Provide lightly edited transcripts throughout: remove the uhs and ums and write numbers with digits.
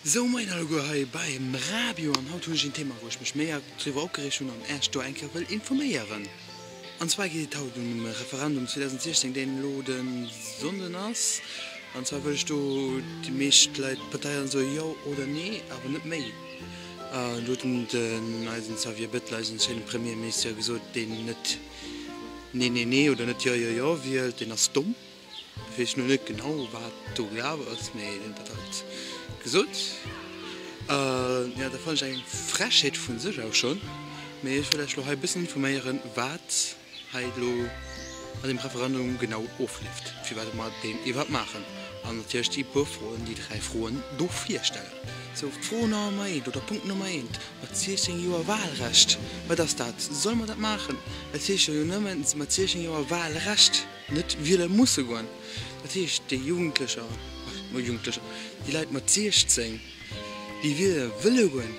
Sou moien alleguer hei beim Radio an haut hunn ech een Thema wou ech mech méi driwwer opgereegt hunn an Äech do eng Kéier wëll informéieren. An zwar geet et haut ëm de Referendum 2016 deen elo de Sonnden ass an zwar wëll ech do déi meescht Leit d'Parteien soe jo oder nee awer net méi. An do huet den eisen Xavier Bettel eisen schéine Premierminister gesot deen net nee nee nee oder net jo jo jo wielt deen ass domm. Ech weess lo net genau wat do gelaf ass, mee hien huet dat halt gesot. Jo, dat fannen ech eng Frechheet vu sech aus schonn. Mee ech wëll Iech lo hei e bëssen informéieren, wat hei lo an deem Referendum genau ofleeft, firwat mer deen iwwerhaapt maachen an natierlech déi puer Froen, déi 3 Froen do virstellen. Sou, d'Fro Nummer eent oder Punkt Nummer eent, mat 16 Joer Wahlrecht, wat ass dat? Solle mer dat maachen? Dat heescht jo nëmmen mat 16 Joer Wahlrecht. net wiele musse goen. Dat heescht, déi Jugendlecher, Jugendlecher, déi Leit mat 16, déi wiele wëlle goen,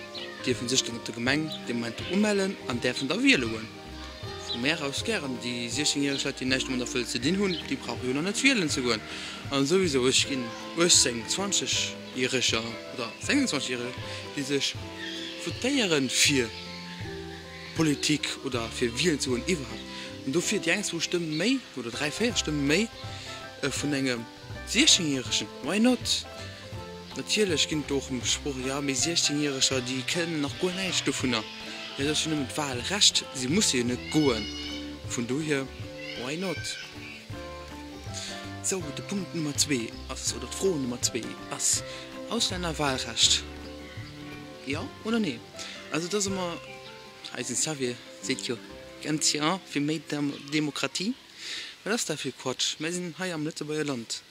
dierfe sech dann op der Gemeng dee Moment do umellen an däerfen da wiele goen. Vu mär aus gären. Déi 16 järeg Leit, déi näischt domadder wëllen ze dinn hunn, déi brauche jo nach net wielen ze goen. An souwisou, ech ginn 18, 20 järeger oder 26 järeger, déi sech votéiere fir. Politik oder fir wielen ze goen iwwerhaapt. An dofir déi eng zwou Stëmm méi oder 3, 4 Stëmme méi vun engem 16 Järegen, why not? Natierlech ginn et do och Sproochen, jo mee 16 Järeger déi kennen nach guer näischt dovunner. Jo dat ass jo nëmmen d'Wahlrecht, si musse jo net goen, vun dohier why not? Sou, de Punkt Nummer zwee ass, oder d'Fro Nummer zwee ass, Auslännerwahlrecht. Jo oder nee? Also et ass ëmmer, eisen Xavier seet jo ganz jo fir méi Demokratie. Wat ass dat fir Quatsch? Mär sinn hei am Lëtzebuerger Land.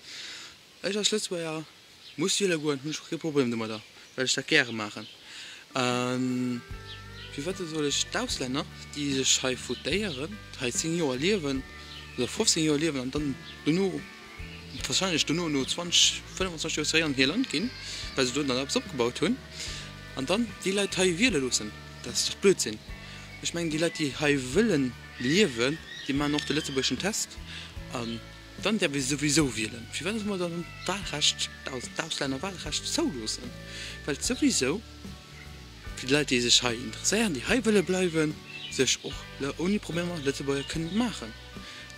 Ech als Lëtzebuerger muss wiele goen, hunn ech och kee Problem domadder, well ech dat gäre maachen. A firwat soll ech d'Auslänner, déi sech hei votéieren, hei 10 Joer liewen oder 15 Joer liewen an dann dono, wahrscheinlech dono no 20, 25 Joer zeréck an hir Land ginn, well se do dann eppes opgebaut hunn, an dann déi Leit hei wiele loossen. Dat ass dach Blödsinn. Ech mengen, déi Leit, déi hei wëlle liewen, déi maachen och de lëtzebuergeschen Test an dann däerf ee souwisou wielen. Firwat solle mer dann d'Wahlrecht, d'Auslännerwahlrecht zouloossen? Well souwisou fir déi Leit, déi sech hei interesséieren, déi hei wëlle bleiwen, sech och ouni Problemer Lëtzebuerger kënnen maachen.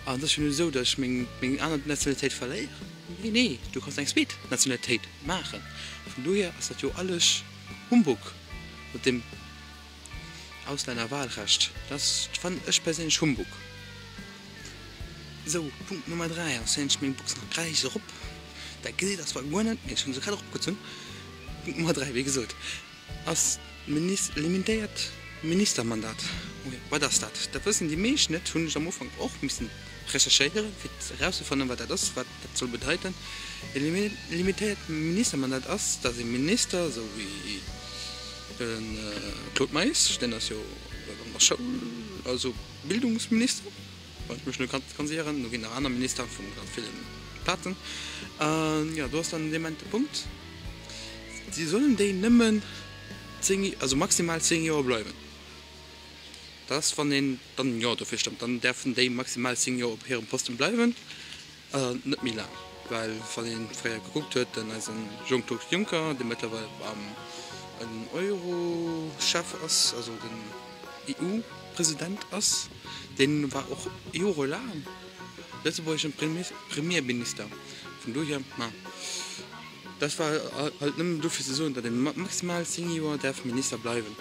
An et ass jo net esou, datt ech meng meng aner Nationalitéit verléieren. Nee, nee, du kanns eng zweet Nationalitéit maachen. Vun dohier ass dat jo alles Humbug mat deem Auslännerwahlrecht. Dat fannen ech perséinlech Humbug. Sou, Punkt Nummer 3 ass, zéien ech meng Box nach gläich erop. Dat gesitt der zwar guer net, mee ech hunn se grad eropgezunn. Punkt Nummer 3, wéi gesot. Ass limitéiert Ministermandat. Wat ass dat? Dat wëssen déi meescht net, hunn ech am Ufank och missen recherchéieren, fir erauszefannen, wat dat ass, wat dat soll bedeiten. E limitéiert Ministermandat ass, datt e Minister, esou wéi de Claude Meisch, deen ass jo an der Schoul, also Bildungsminister, wann ech mech net ganz ieren, do ginn nach aner Minister vu ganz ville Plazen, jo, do ass dann dee Moment de Punkt, Si sollen déi nëmmen 10, also maximal 10 Joer bleiwen. Dat ass, wann een dann Jo dofir stëmmt, dann däerfen déi maximal 10 Joer op hirem Posten bleiwen, net méi laang. Well wann ee fréier gekuckt huet, den eise Jean-Claude Juncker, dee mëttlerweil am den Euro-Chef ass, also den EU-President ass, dee war och jorelaang lëtzebuergeschen Premierminister. Vun dohier, ma. Dat war halt nëmmen dofir ze soen, datt ee maximal 10 Joer däerf Minister bleiwen,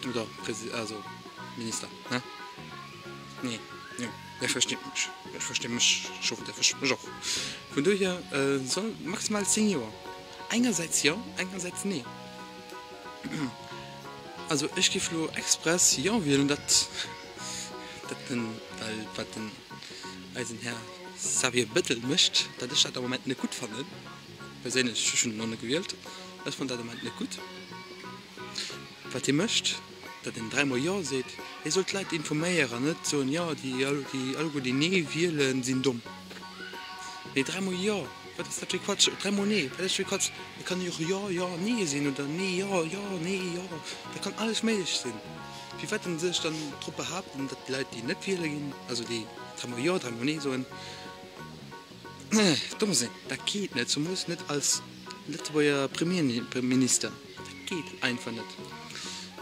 oder Presi-, also Minister, ne? Nee, jo, Dir verstitt mech, ech versti mech, ech hoffen, Dir verstitt mech och. Vun dohier soll maximal 10 Joer, engersäits jo, engersäits nee. Also ech géif elo express jo wielen, dat, dat den, well wat den eisen Här Xavier Bettel mécht, datt ech dat am Moment net gutt fannen. Perséinlech, ech hunn en och net gewielt, ech fannen dat am Moment net gutt, wat hie mécht, datt en dräimol Jo seet. Hie soll d'Leit informéieren an net soen, jo, déi alleguer, déi Nee wielen, sinn domm. Nee, dräimol Jo, wat ass dat fir Quatsch? Dräimol Nee, wat ass dat fir Quatsch? Et kann jo och Jo, Jo, Nee sinn oder Nee, Jo, Jo, Nee, Jo. Dat kann alles méiglech sinn. Firwat en sech dann drop behaapten, datt déi Leit, déi net wiele ginn, also déi dräimol Jo, dräimol Nee soen, domm sinn? Dat geet net, zemools net als. Lëtzebuerger Premierminister. Dat geet einfach net.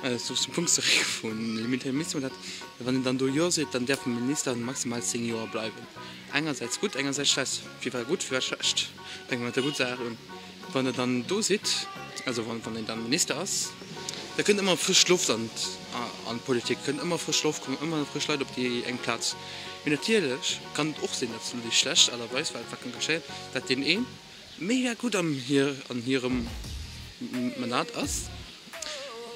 Also zum Punkt zeréck vun limitéiertem Ministermandat, Wann een dann do Jo seet, dann däerf e Minister maximal 10 Joer bleiwen. Engersäits gutt, engersäits schlecht. Firwat gutt, firwat schlecht? Fänke mer mat der gudder Saach un. Wann Der dann do sidd, also wann een dann Minister ass, da kënnt ëmmer frësch Loft an d'Politik, kënnt ëmmer frësch Loft, kommen ëmmer frësch Leit op déi eng Plaz. Mee natierlech kann et och sinn, dat ass elo déi schlecht Aart a Weis, wat kann geschéien, dat deen ee mega gutt an hirem Mandat ass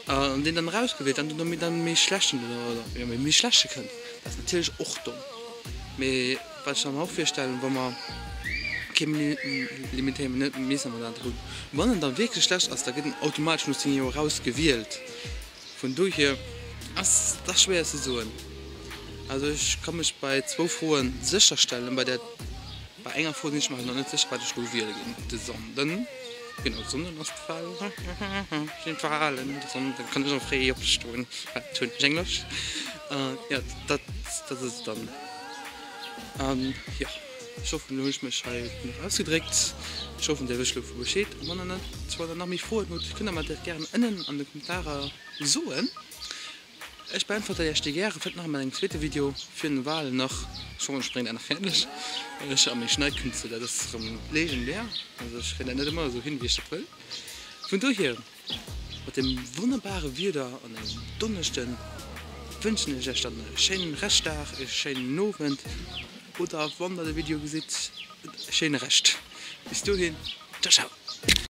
an deen dann erausgewielt an dann dann méi schlechten oder jo méi schlechte kënnt. Dat ass natierlech och domm. Mee wat ech mer och virstellen, wa mer kee limitéierte Ministermandat hunn, wann en da wierklech schlecht ass, da gëtt en automatesch no 10 Joer erausgewielt. Vun dohier ass dat schwéier ze soen. Also ech ka mech bei zwou Froen sécherstellen, bei der bei enger Fro sinn ech mer nach net sécher wat ech elo wiele ginn de Sonnden. Genau de Sonnden ass d'Wahl, sinn d'Wahlen de Sonnden, kann ech och fréi opstoen, wat hunn ech eng Loscht. Jo dat dat ass et dann. An jo ech hoffen elo hunn ech mech hei genuch ausgedréckt. Ech hoffen dir wësst elo vu Bescheed an wann der net wann der nach méi Froen hutt kënnt der mer dat gären ënnen an de Kommentarer soen. Ech beäntwerte iech déi gäre, vläit nach emol an engem zweete Video virun de Wahlen nach. Ech hoffen ech bréngen dat nach fäerdeg. Ech a meng Schneidkünste, dat ass erëm legendär. Also ech kréien dat net ëmmer esou hin wéi ech dat wëll. Vun dohier, mat deem wonnerbare Wieder an engem Donneschden wënschen ech iech dann e schéinen Reschtdag, e schéinen Owend oder wann der de Video gesitt, e schéine Rescht. Bis dohin, ciao ciao.